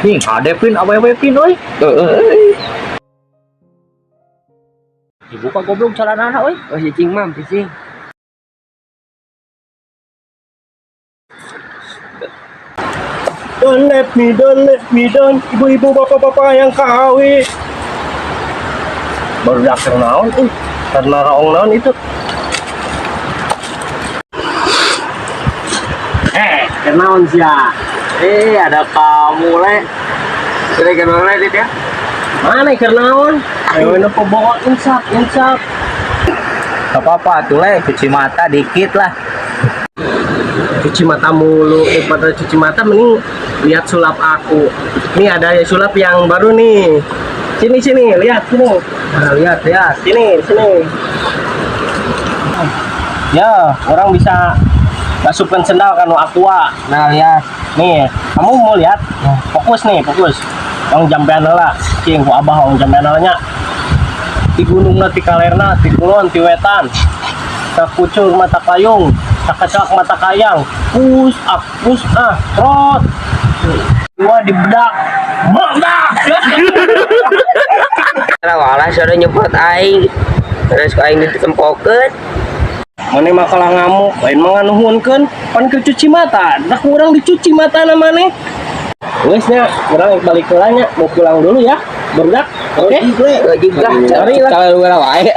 Nih, ada Pin, awewe Pin euy. Heeh. Dibuka goblok celanana euy. Oh, cicing mam, cicing. Don't let me, don't let me down. Ibu-ibu, bapak-bapak yang kawin. Baru keur naon euy. Karena raong naon itu. Eh, keur naon sia? Eh, ada kamu, Le. Sudah kan mana dit ya? Mana keur naon? Ayo nu bohong, insap, insap. Gak apa-apa tuh, Le, cuci mata dikit lah. Cuci mata mulu, daripada cuci mata mending lihat sulap aku. Nih ada sulap yang baru nih. Sini sini, lihat sini. Nah, lihat, lihat. Sini, sini. Ya, orang bisa masukkan sendal kan aqua. Nah, lihat. Nih, kamu mau lihat? Fokus nih, fokus. Tong jampean lah. Cing, ku abah tong jampean nya. Ti gunungna, ti kalerna, ti kulon, ti wetan. Sakucur mata kayung, sakacak mata kayang. Pus ah, pus ah, trot. Dua dibedak. Bedak. Lah walah sudah nyebut aing. Terus ku aing ditempokeun. Maneh mah kalah ngamuk, lain mah nganuhunkeun, pan keur cuci mata. Dah kurang dicuci mata na maneh. Geus nya, urang balik heula nya, mau pulang dulu ya. Berdak. Oke. Gojek lah. Mari lah. Kalau lu wae.